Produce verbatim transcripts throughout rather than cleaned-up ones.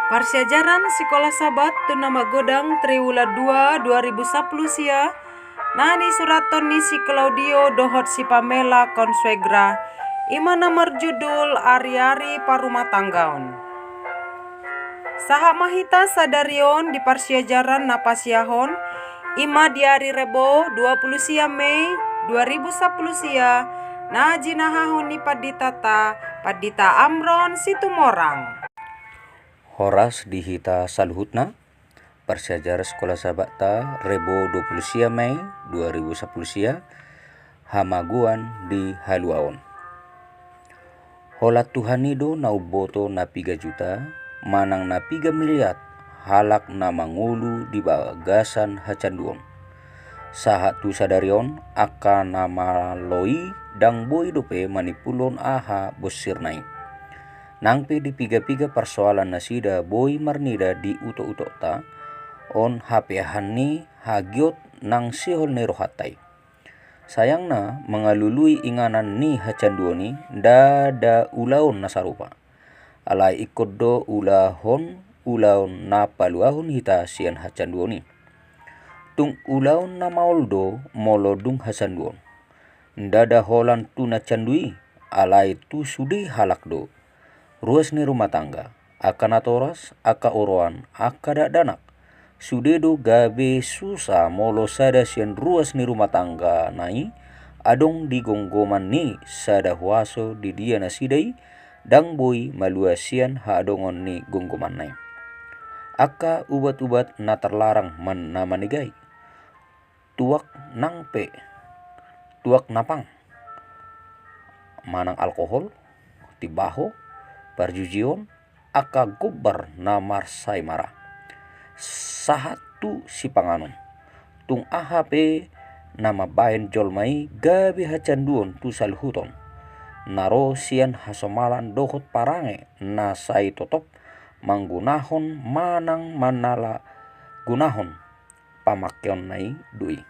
Parsiajaran Sikola Sabat tu na magodang triwulan dua dua ribu sampulu sia, na nisurathon ni si Claudio dohot si Pamela Consuegra, i ma na marjudul Ari-ari Parumatanggaon. Sahat ma hita sadari on di parsiajaran na pasiahon, i ma di ari Rebo dua pulu sia Mei dua ribu sampulu sia, na jinahahon ni panditanta, Pandita Amron Situmorang. Horas di hita saluhutna. Parsiajaran Sikola Sabatta Rebo dua pulu sia Mei dua ribu sampulu sia, hamagoan di haluaon. Holan Tuhan i do na umboto na piga juta manang na piga miliar halak na mangolu di bagasan hacanduon. Sahat tu sadari on, angka na malo i ndang boi dope manimbulhon aha bonsirna i. Nang pe di piga-piga parsoalan nasida boi marnida di utok-utokta, on hapeahan ni hagiot nang sihol ni rohanta i. Sayangna, mangalului inganan ni hacanduon i, ndada ulaon na sarupa. Alai ingkon do ulahon ulaon na paluahon hita sian hacanduon i. Tung ulaon na maol do molo dung hacanduon. Ndada holan tu na candu i, alai tu sude halak do. Ruas ni rumah tangga, angka natoras, angka oroan, angka dakdanak. Sude do gabe susa molo sada sian ruas ni rumah tanggana i adong di gomgoman ni sada huaso di dia nasida i ndang boi malua sian haadongon ni gomgomanna i. Angka ubat-ubat na tarlarang man-, na manegai. Tuak nang pe, tuak na pang. Manang alkohol, timbaho, parjujion, angka gombar na marsaimara. Sahat tu sipanganon. Tung aha pe na mambahen jolma i gabe hacanduon tu saluhut on. Na ro sian hasomalan dohot parange na sai totop manggunahon manang manalagunahon pamangkeonna i do i.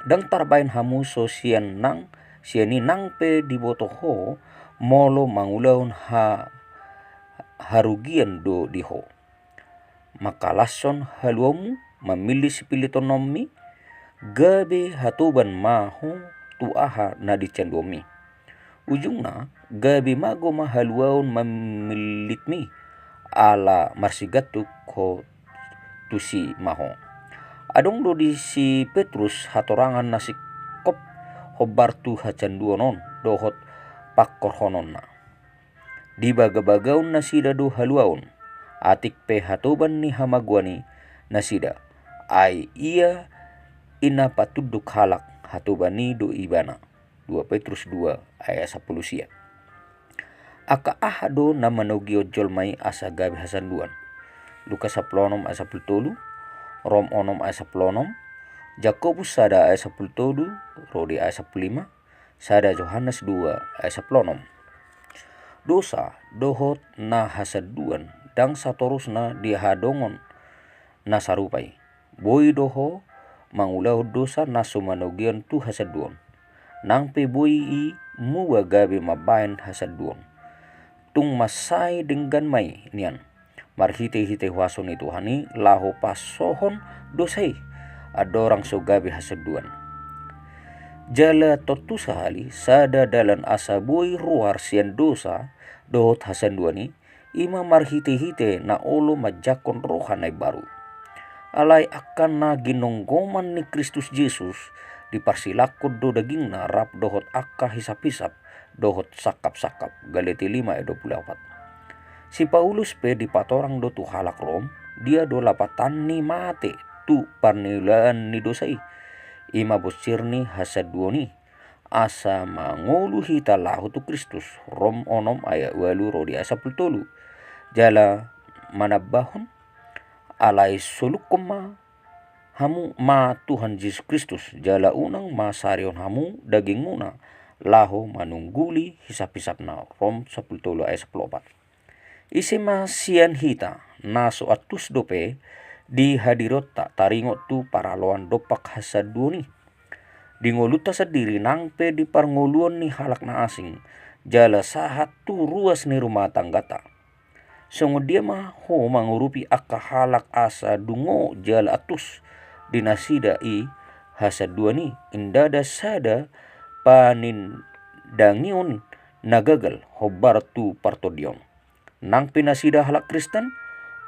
Ndang tarbahen hamu so sian nang, sian i nang pe diboto ho molo mangulahon ha-, harugian do di ho. Mangkalashon haluaonmu, mamillit sipillitonnonmi, gabe hatoban ma ho tu aha na dicanduonmi. Ujungna, gabe mago ma haluaon mamillitmi, ala marsigantung ho tusi ma ho. Adong do di si Petrus hatorangan na singkop hombar tu hacanduon on dohot pangkorhononna. Dibagabagaon nasida do haluaon, atik pe hatoban ni hamagoan i nasida, ai ia i na patunduk halak hatoban i do ibana. Dua Petrus dua ayat sampulu sia. Angka aha do na manogihon jolma i asa gabe hacanduon? Lukas sampulu onom ayat sampulu tolu, Rom onom ayat sampulu onom, Jakobus sada ayat sampulu tolu ro di ayat sampulu lima, sada Johannes dua ayat sampulu onom. Dosa dohot na hacanduon ndang satorusna dihaadongon na sarupa i. Boi do ho mangulahon dosa na so manogihon tu hacanduon. Nang pe boi i muba gabe mambahen hacanduon. Tung mansai denggan ma i nian marhitehite huaso ni Tuhan i laho pasohon dosa i, andorang so gabe hacanduon. Jala tontu sahali sada dalan asa boi ruar sian dosa dohot hacanduon i, i ma marhitehite na olo manjangkon roha na imbaru. Alai angka na ginonggoman ni Kristus Jesus, diparsilangkon do dagingna rap dohot angka hisaphisap dohot sangkapsangkap. Galatia lima ayat dua pulu opat. Si Paulus pe dipatorang do tu halak Rom, dia do lapatan ni mate tu parniulaan ni dosa i, i ma bonsir ni hacanduon i, asa mangolu hita laho tu Kristus. Rom onom ayat ualu ro di ayat sampulu tolu. Jala manambahon, alai solukkon ma hamu ma Tuhan Jesus Kristus, jala unang ma sarihon hamu dagingmuna laho manungguli hisaphisapna. Rom sampulu tolu ayat sampulu opat. Ise ma sian hita na so antus dope di hadironta taringot tu paraloan dompak hacanduon i? Di ngolunta sandiri nang pe di parngoluon ni halak na asing, jala sahat tu ruas ni rumah tanggata. Songon dia ma ho mangurupi angka halak asa dungo jala antus di nasida i hasanduan i, ndada sada panindangion na gagal hombar tu partondion. Nang pe nasida halak Kristen,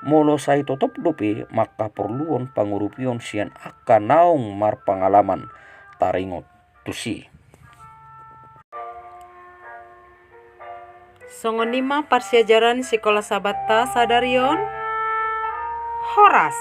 molo sai totop dope mangkaporluhon pangurupion sian angka naung marpangalaman taringot tusi. Songon i ma parsiajaran Sikola Sabatta sadari on. Horas.